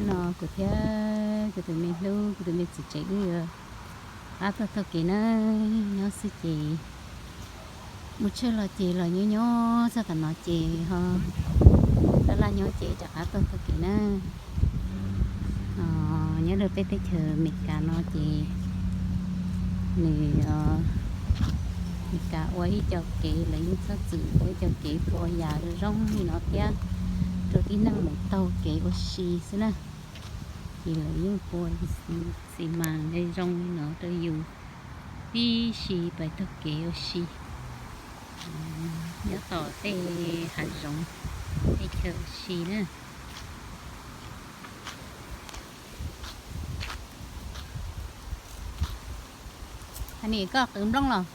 No kuv thiab kuv tus me hlub, kuv tus me txiv tsev wb yuav rov qab tuaj taug kev na. Nyob xwb ces mus tshawj los ces los nyob nyob txog tam no ces ho laj laj nyob ces rov qab tuaj taug kev na. Nyob rau peb teb chaws Amelikas no ces nws, Amelikas ua ib co kev, lawv yeej txhob txwm ua ib co kev pua yas zoo li no thiab rau tib neeg mus taug kev ua si xwb na. Ces lawv yeej pua xi mas zoo li no rau yus tib si pais taug kev ua si nyob tom tej hav zoov tej chaw ua si na. Nim koj qwv nplooj los?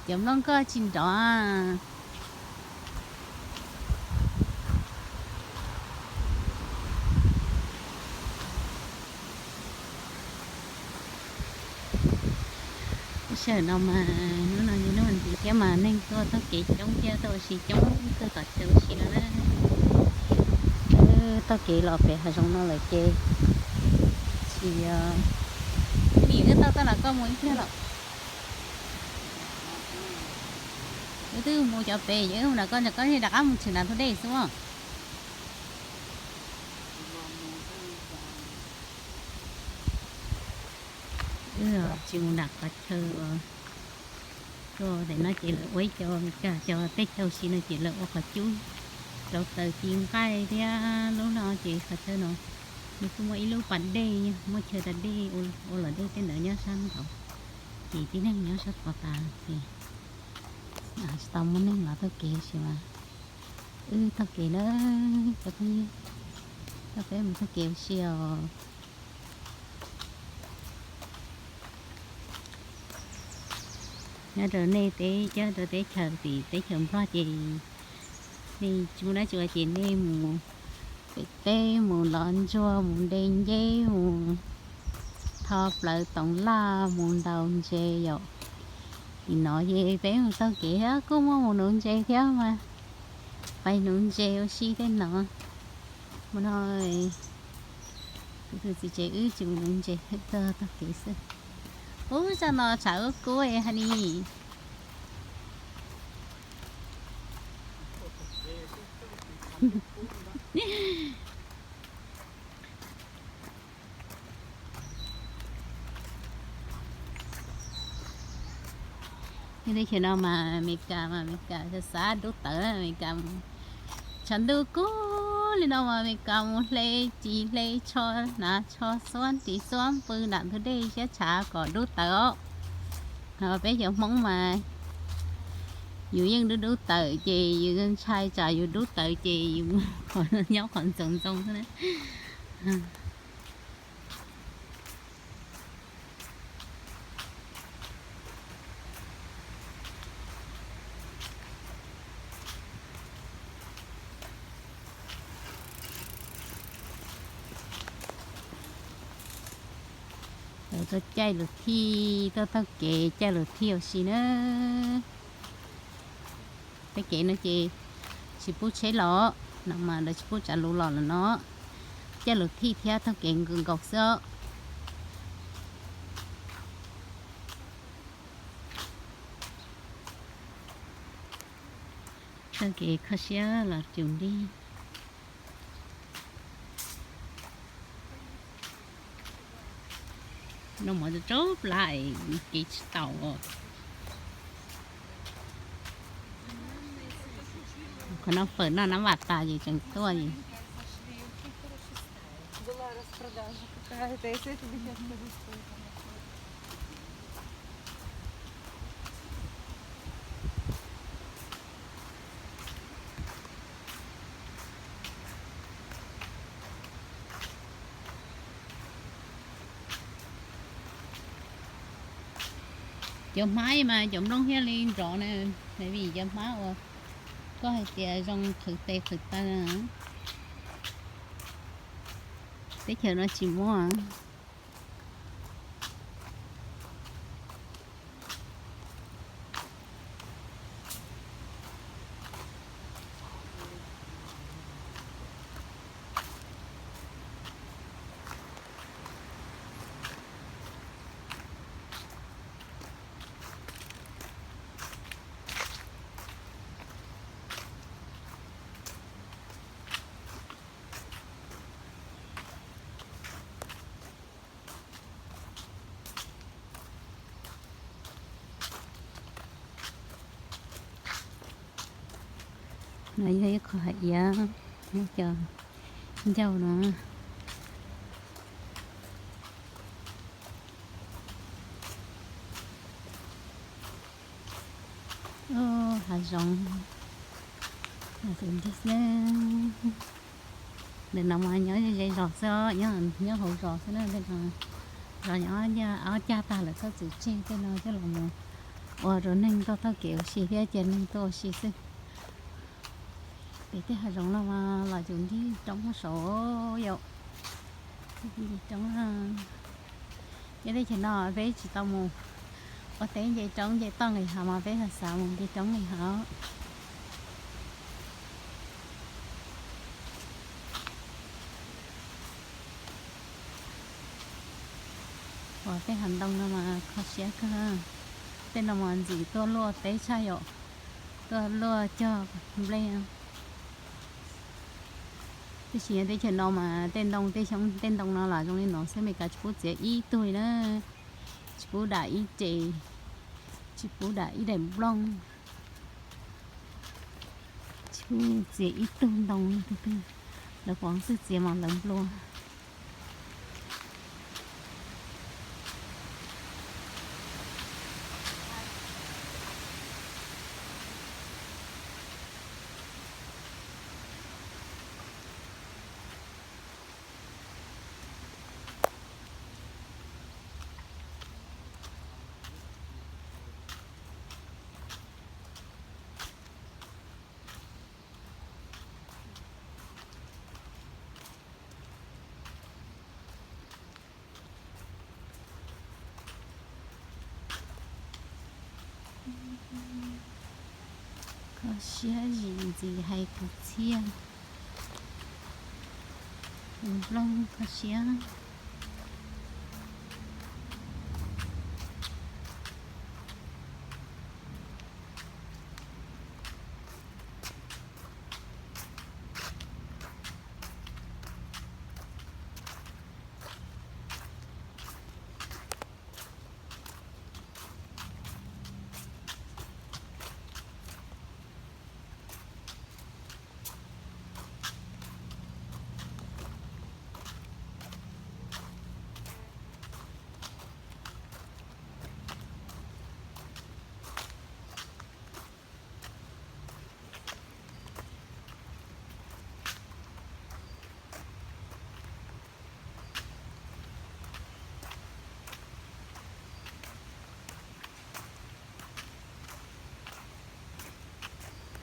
Cov nplooj koj tsis nrov. Sij hawm no mas hnub no yog hnub ntiv thiab mas neeg tuaj taug kev coob thiab tuaj ua si coob, wb tuaj tom chaw ua si no na. Wb taug kev los pem hav zoov no lawm ces tsis, nim wb taug tau los koj mus ib pliag los? Wb twb mus cov pem ces wb mus nram koj, koj rov qab mus tshwm nram ntug dej xwb os. Wb tsis mus nram qhov chaw uas tuaj ntawm no ces lawv ua ib co Amelikas cov teb chaws ua si no ces lawv ua qhov cub rau taws ci nqaij thiab lub no ces qhov chaw no nws kuj muaj ib lub pas dej, muaj chaw da dej ua luam dej tej ntawd nyob sab nraud. Ces tib neeg nyob sab tod tas ces tsis tau muaj neeg los taug kev ua si mas wb taug kev na cov phooj ywg, coj peb mus taug kev ua si os. Nyob rau nej teb, nyob rau teb chaws tim teb chaws Nplog ces nej tsis muaj dab tsi ua ces nej mus pem teb mus lov ntsuag, mus de nceb, mus tho plawv toov laj, mus ntaus ntses yom. Tim no ces peb mus taug kev thiab kuj muaj mus nuv ntses thiab mas, pais nuv ntses ua si tej no. Mus no, kuv tus txiv tsev wb tsis mus nuv ntses, tuaj taug kev xwb. Ub, zaj no tshav ub kub ha ni. Nyob teb chaws no mas Amelikas mas Amelikas xav xav dub tawv, Amelikas tshav ntuj kub li no mas Amelikas mus hle ris hle tsho, hnav tsho xuab ris xuab pw nram ntug dej siab tshav kom dub tawv os. Ho peb cov Hmoob mas yus yeej dub dub tawv ces yus ntshai tsam yus dub tawv ces yus nyob qhov ntxoov ntxoo xwb na. Lawv tuaj caij lus thij, tuaj taug kev caij lus thij ua si na. Tej kev no ces tsis pub tsheb los no mas lawv tsis pub tsav lus los lawm no. Caij lus thij thiab taug kev nkaus nkaus xwb os. Taug kev kho siab los cum nrig. Noj mov tsaug plab es kev tsis taus. Qhov no fawm noj nab vam tas ces tseem tuaj es. Cov hmab mas cov nplooj thiaj li nrov na, vim cov hmab uas koj hais tias zoo qhwv tes qhwv taw na. Teb chaws no tsis muaj. Yog ib qho hav iav muaj cov ncauj no. Hav zoov, tus nrig xwb. Ntawm no mas nyob ze zos xwb, nyob hauv zos xwb na. Tej no zos nyob ob cag tag lawm txhob txwm tseg, tej no coj los mus ua rau neeg tuaj taug kev ua si thiab cia neeg tuaj ua si xwb. Pem tej hav zoov no mas los yus nrig roob saud yom. Nrig roob. Nyob teb chaws no peb tsis tau mus ua teb nce roob nce toj nqis hav mas peb xav xav mus nce roob nqis hav. Ua tej hav ntoo no mas kho siab kawg. Tej no mas ntxim tuaj luaj teb tshaj yom, tuaj luaj cog nplej. Tab sis teb chaws no mas tej ntoo tej xyoob tej ntoo no los zoo li no xwb, Meskas tsis pub txiav ib tug li na, tsis pub dam ib res, tsis pub dam ib daim nplooj, tsis pub txiav ib tug ntoo li. Tus twg lawv pom xwb txiav mas lawv nplua. Kho siab zim ntxiv hais kwv txhiaj, nplooj kho siab.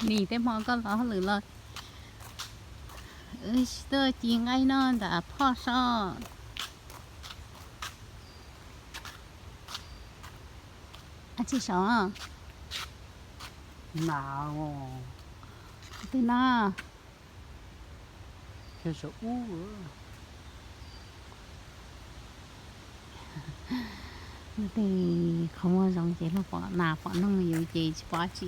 Nim tej hmo koj los hauj lwm los wb tuaj ci nqaij noj ntawm phoj sob. Ab tsi saud, tus no, tej qhov muag zoo ces luag pom nas pom noog yus ces tsis pom tsi.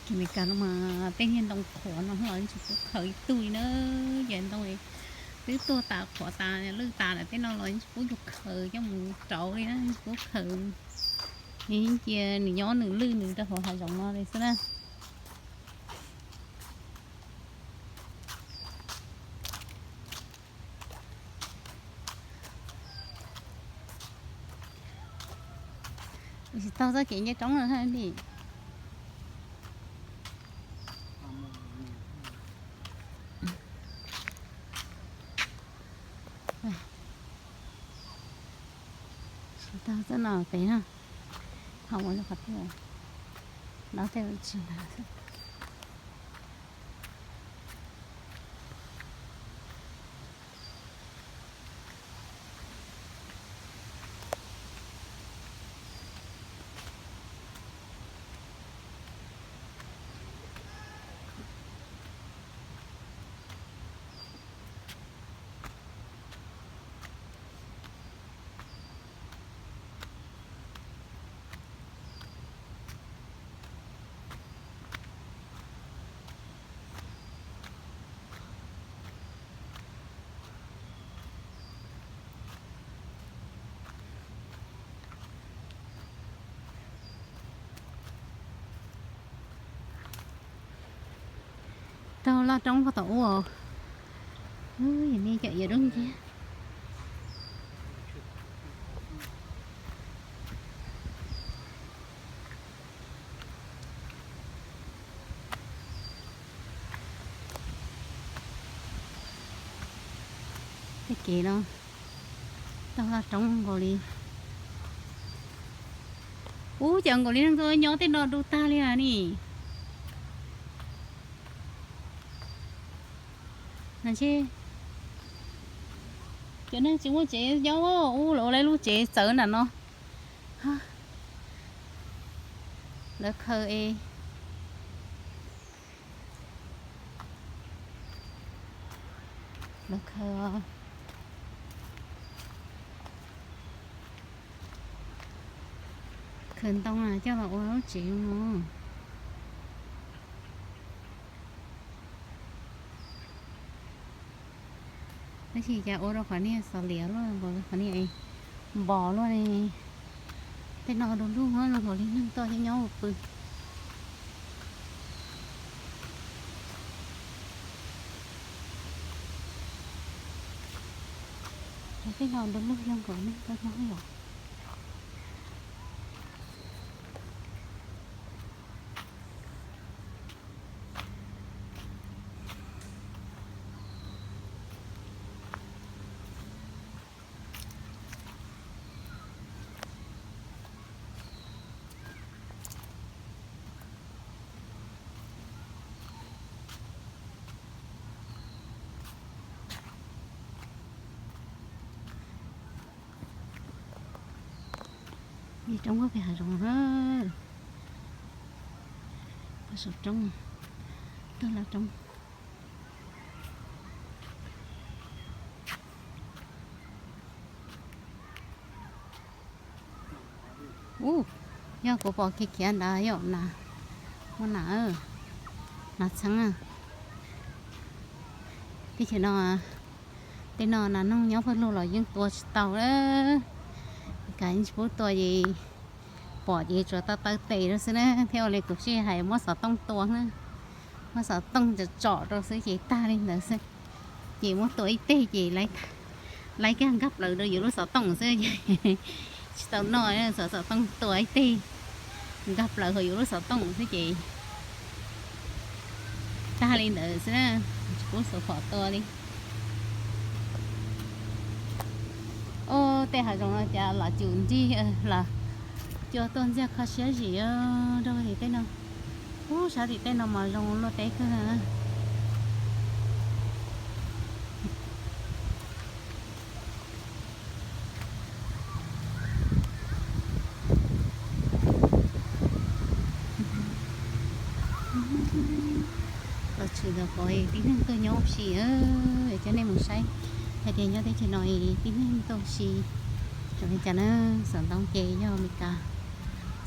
Ces Meskas no mas tej niag ntoo qhuav no los tsis pub khaws ib tug li na. Ces ntoo twb tuag tas qhuav tas lwj tas lawm tej no los tsis pub yus khaws coj mus rauv li na, tsis pub khaws. Nws cia nws nyob nws lwj nws rau hauv hav zoov no li xwb na. Tsis taug txoj kev nce roob lawm li. Tsis taug txoj no pem no, ho ua qhov twg, no tej tsis ntag. Taug laj roob puag tom ub. Ub, yog nej cov iav dub nciab. Tej kev no taug laj roob nkaus li. Ub, cas nkaus li neeg tuaj nyob tej no du tag li ni. Ntshe cov neeg tsis muaj tsev nyob, ub, lawv ua lub tsev txawv nram no. Lawv khaws es, lawv khaws, khaws ntoo coj los ua lub tsev no. Tab sis cas ua rau qhov niag xov liav luaj, qhov niag npos luaj ne. Tej no du lug zoo nkaus li neeg tuaj nyob ua pw. Tej no du lug zoo nkaus neeg tuaj nyob yom. Ib roob puag pem hav zoov na. Puag saum roob, taug laj roob. Ub, yog kuv pom khiav khiav ntawd yog nas, muaj nas, nas txheeb. Teb chaws no, tej no nas noog nyob pawg lug los yeej tua tsis tau lawm. Kav yeej tsis pub tua ces pom ces tsuas tau taw tes rau xwb na, thiab ua li kuv sij hais muab xov tooj tua na, muab xov tooj tsom tsom rau xwb ces tag li ntawd xwb. Ces muab tua ib teg ces laib kiag nkag plaws rau yus lub xov tooj xwb ces tsis tau noj, xov xov tooj tua ib teg nkag plaws hauv yus lub xov tooj xwb ces tag li ntawd xwb na, tsis pub xuas phom tua li. Ub, tej hav zoov no cas los cum nrig los cua tuaj ntxiag kho siab zim rau tim tej no. Ub, sab tim tej no mas zoo luaj teb kawg na. Los tshwm ntawm qhov tib neeg tuaj nyob ua si, coj nej mus saib hais tias nyob teb chaws no tib neeg tuaj ua si zoo li cas na. Xov ntoo ces yog Amelikas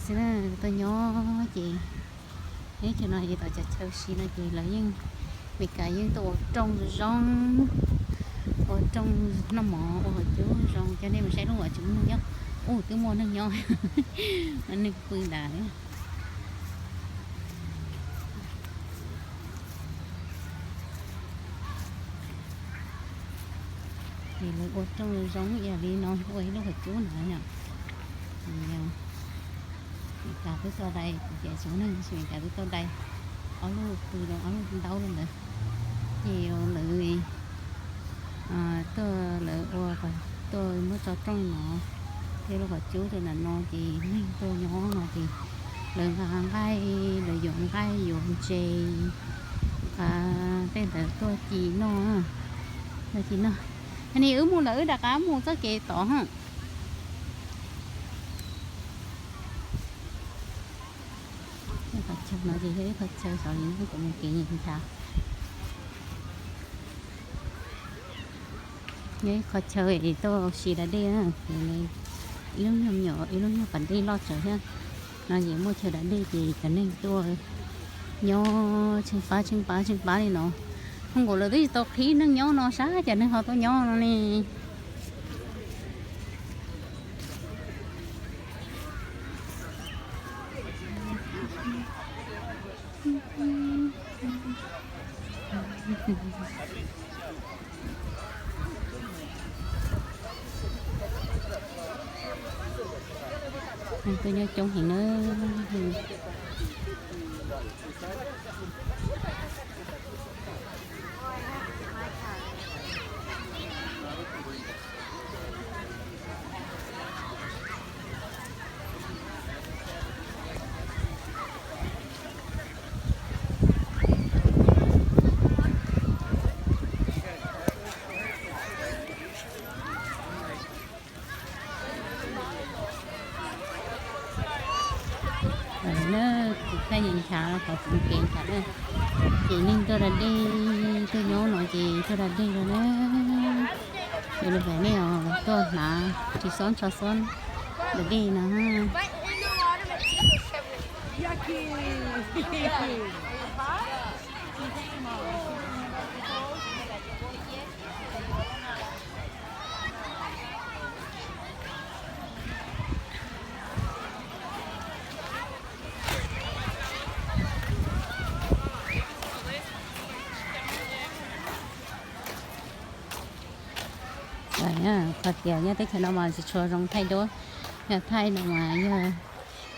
xwb na, tuaj nyob ces teb chaws no es tom cov chaw ua si no ces lawv yeej, Amelikas yeej tuaj ua rooj zoo, ua rooj noj mov ua hauv cub zoo. Coj nej mus saib lub hav tsev neeg nyob, ub twb muaj neeg nyob, neeg pw ntawd. Ces lawv ua rooj zoo ib yam li no ua ib lub hav cub ntawd yom. Ces Amelikas twb tuaj dai, kuv tias tsis muaj neeg tab sis Amelikas twb tuaj dai ob lub pw rau ob lub ntaub rau ntawd. Ces lawv tuaj, lawv ua, tuaj muab tso rooj no thiab lub hav cub rau ntawm no ces neeg tuaj nyob no ces lawv nqa nqaij, lawv yuav nqaij yuav ntses, nqa tej ntawd tuaj ci noj, tuaj ci noj. Yog li wb mus lawm wb rov qab mus txoj kev tod ha. Qhov chaw no ces yog ib qhov chaw xov li kuv mus kev nrad. Yog ib qhov chaw es tuaj ua si da dej, ib lub nyuag me nyuam, ib lub nyuag pas dej loj tsawv thiab. No ces muaj chaw da dej ces cov neeg tuaj nyob tsheej pab tsheej pab tsheej pab li no. Zoo nkaus lawv twb tsis tau qhib neeg nyob no sab cas neeg ho tuaj nyob no ne. Tuaj nyob coob heev na. Lawm na, kuv thaij nchav qhov kuv mus kev nchav na. Ces neeg tuaj da dej, tuaj nyob no ces tuaj da dej los na. Ces lawv hais nej os tuaj hnav tsis xob ntsho xob da dej no. Qhov tias nyob teb chaws no mas tsis tshua zoo thaij duab, yog thaij no mas yog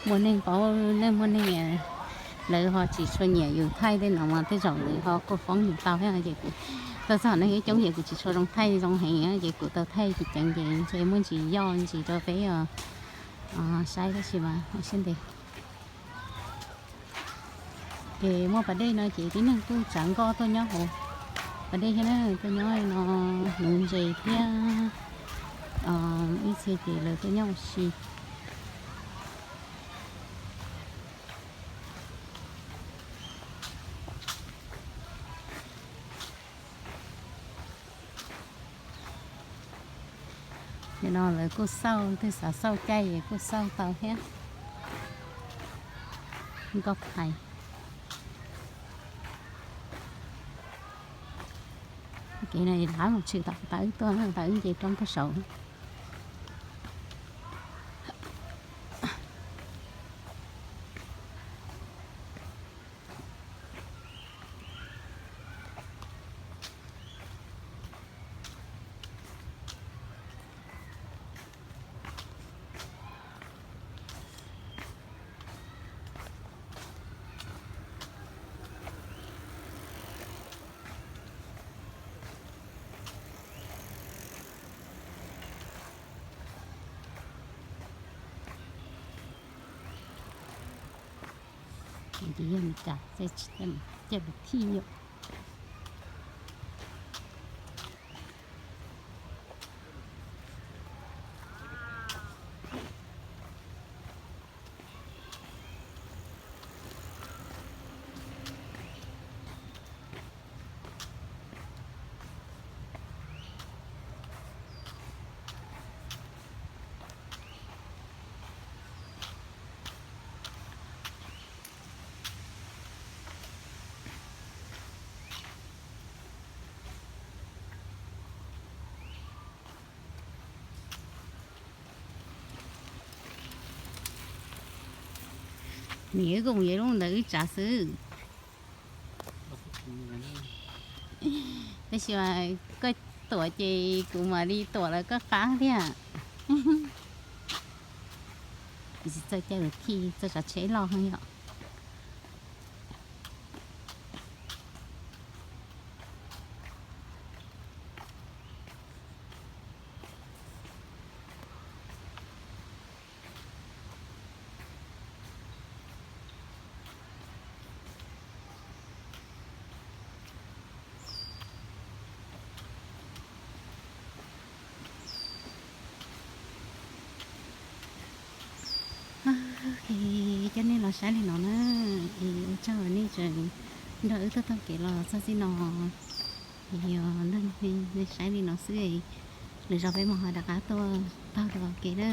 muaj neeg paub, neeg muaj neeg lawv ho tsis tshua nyiam yus thaij tej no mas tej zaum lawv ho kuj foob yus tau thiab. Ces kuv tau txog neeg ib coob ces kuv tsis tshua zoo thaij zoo heev, ces kuv tau thaij ceev ceev ces ntshe muaj ntsis yoj ntsis rau peb saib tab sis mas ua siab ntev. Ces muaj pas dej no ces tib neeg kuj tsav nkoj tuaj nyob hauv pas dej thiab na, tuaj nyob no nuv ntses thiab ib txhia ces lawv tuaj nyob ua si. Nim no lawv kuj xauj, twg xav xauj caij es kuj xauj tau thiab. Nkauj hais. Kev no rov qab mus tshwm tom tawv tuaj, tawv nce roob tuaj saud. Ces yog Meskas, caij mus thij yom. Nws wb kuj mus yuav lub ntawd wb tsav xwb. Tab sis mas koj tuam ces kuv mam li tuam lawv koj qab thiab. Kuv tsis txawj caij mus thij, txawj tsav tsheb loj heev yom. Coj nej los saib li no na, es ua tsaug nej tseem nrog wb taug taug kev los txog txij no. Es yog nej saib li no xwb, lwm zaus peb mam ho rov qab tuaj taug dua kev na.